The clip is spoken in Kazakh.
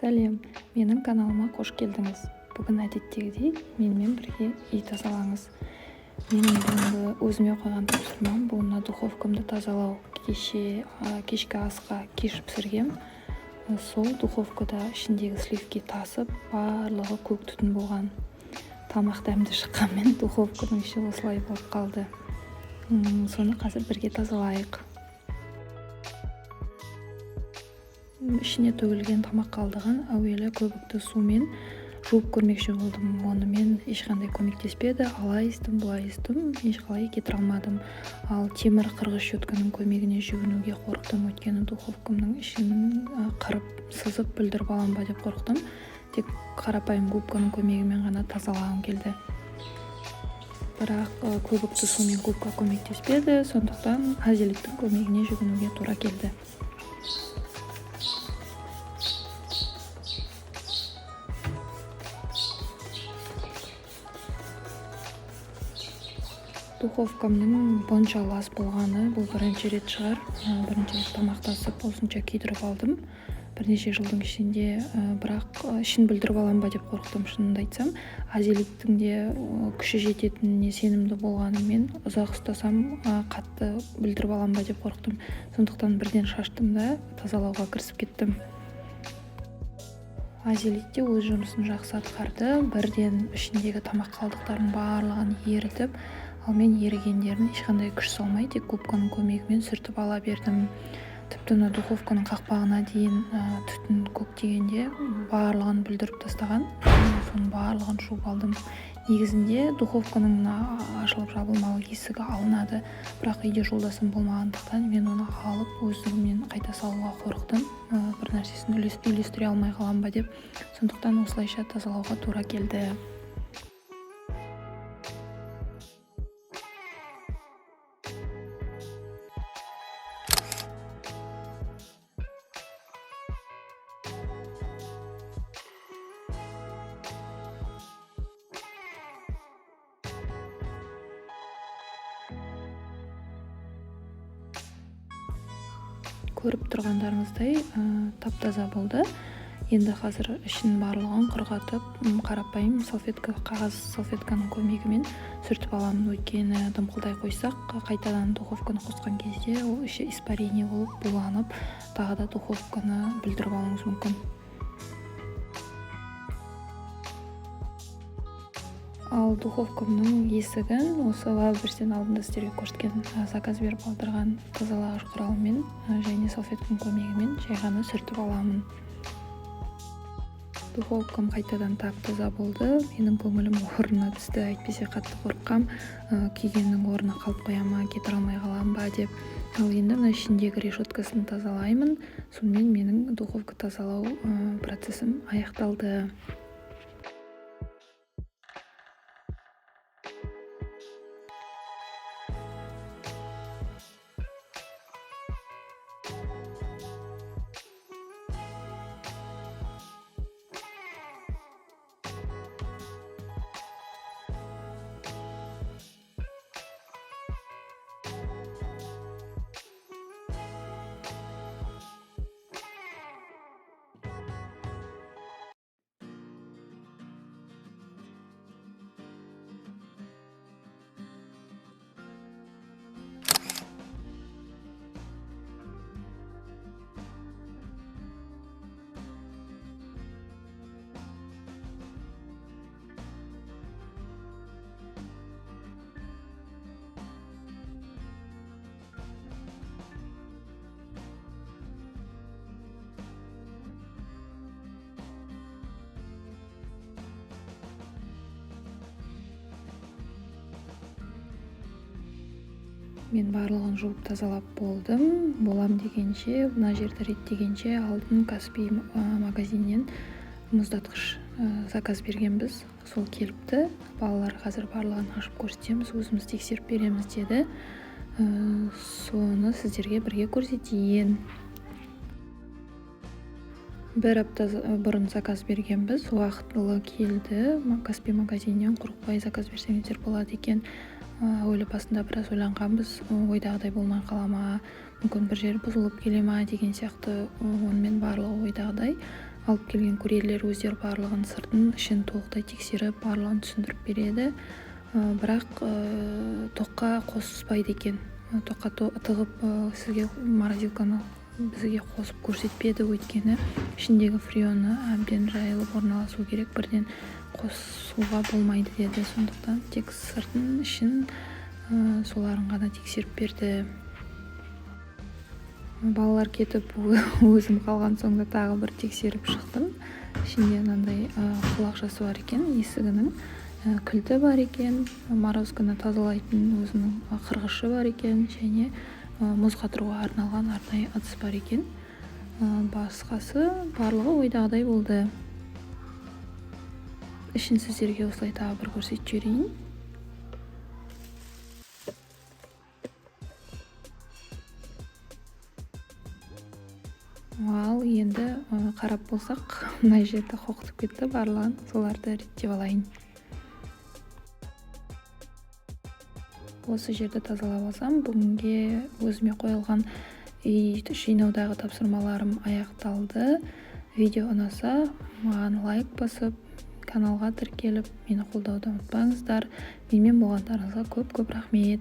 Сәлем, менің каналыма қош келдіңіз. Бүгін әдеттегідей менімен бірге үй тазалаңыз. Менің бүгінгі өзіме қойған тапсырмам бұл мына духовкамды тазалау. Кеше кешкі асқа кеш пісіргем. Сол духовкада ішіндегі сливки тасып, барлығы көк түтін болған. Тамақ дәмді шыққанмен духовканың іші осылай болып қалды. Соны қазір бірге тазалайық. Ішіне төгілген тамақ қалдығын әуелі көбікті сумен жуып көрмекші болдым. Онымен ешқандай көмектеспеді. Алай істім, былай істім, ешқалай кетіре алмадым. Ал темір қырғыш щетканың көмегіне жүгінуге қорықтым. Өйткені духовкамның ішін қырып, сызып, бүлдіріп алам ба деп қорықтым. Тек қарапайым губканың көмегімен ғана тазалағым келді. Бірақ көбікті сумен губка көмектеспеді, сондықтан азелиттің көмегіне жүгінуге тура келді. Духовкамның бұнша лас болғаны бұл бірінші рет шығар. Бірінші рет тамақтасып осынша күйдіріп алдым бірнеше жылдың ішінде, бірақ ішін бүлдіріп алам ба деп қорықтым, шынымды айтсам. Азелиттің де күші жететініне сенімді болғанымен ұзақ ұстасам, қатты бүлдіріп алам ба деп қорықтым. Сондықтан бірден шаштым да тазалауға кірісіп кеттім. Азелит те өз жұмысын жақсы атқарды. Бірден ішіндегі тамақ қалдықтарының барлығын ерітіп, ал мен ерігендерін ешқандай күш салмай, тек губканың көмегімен сүртіп ала бердім. Тіпті мына духовканың қақпағына дейін түтін көктегенде барлығын бүлдіріп тастаған. Соның барлығын жуып алдым. Негізінде духовканың мына ашылып жабылмалы есігі алынады, бірақ үйде жолдасым болмағандықтан мен оны алып өздігімнен қайта салуға қорықтым. Бір нәрсесін үйлестіре алмай қалам ба деп. Сондықтан осылайша тазалауға тура келді. Көріп тұрғандарыңыздай, тап-таза болды. Енді қазір ішін барлығын құрғатып, қарапайым салфетка, қағаз салфетканың көмегімен сүртіп аламын. Өйткені дымқылдай қойсақ, қайтадан духовканы қосқан кезде ол іші испарение болып буланып, тағы да духовканы бүлдіріп алуыңыз мүмкін. Ал духовкамның есігін осы Wildberries-тен алдында сіздерге көрсеткен, заказ беріп алдырған тазалағыш құралмен, және салфетканың көмегімен жай ғана сүртіп аламын. Духовкам қайтадан тап-таза болды. Менің көңілім орнына түсті. Әйтпесе қатты қорыққам, күйгеннің орнына қалып қоя ма, кетіре алмай қалам ба деп. Ал енді мына ішіндегі решеткасын тазалаймын. Сонымен менің духовка тазалау процесім аяқталды. Мен барлығын жуып тазалап болдым. Болам дегенше, мына жерді реттегенше алдын Каспий магазиннен мұздатқыш заказ бергенбіз. Сол келіпті. Балалар қазір барлығын ашып көрсетеміз, өзіміз тексеріп береміз деді. Соны сіздерге бірге көрсетейін. Бір апта бұрын заказ бергенбіз, уақытылы келді. Каспий магазиннен қорықпай заказ берсеңіздер болады екен. Әуелі басында біраз ойланғанбыз, ойдағыдай болмай қала ма, мүмкін бір жері бұзылып келе ма деген сияқты. Онымен барлығы ойдағыдай. Алып келген курьерлер өздері барлығын, сыртын, ішін толықтай тексеріп, барлығын түсіндіріп береді. Бірақ тоққа қоспайды екен. Тоққа тығып, сізге морозилканы бізге қосып көрсетпеді, өйткені ішіндегі фреоны әбден жайылып орналасу керек, бірден қосуға болмайды деді. Сондықтан тек сыртын, ішін, соларын ғана тексеріп берді. Балалар кетіп, өзім қалған соң да тағы бір тексеріп шықтым. Ішінде мынандай құлақшасы бар екен есігінің, кілті бар екен, морозканы тазалайтын өзінің қырғышы бар екен және мұз қатыруға арналған арнайы ыдыс бар екен. Басқасы барлығы ойдағыдай болды. Ішін сіздерге осылай тағы бір көрсетіп жіберейін. Ал енді қарап болсақ, мына жерді қоқытып кетті барлығын, соларды реттеп алайын. Осы жерді тазалап алсам, бүгінге өзіме қойылған үй жинаудағы тапсырмаларым аяқталды. Видео ұнаса, маған лайк басып, каналға тіркеліп, мені қолдауды ұмытпаңыздар. Менімен болғандарыңызға көп-көп рахмет.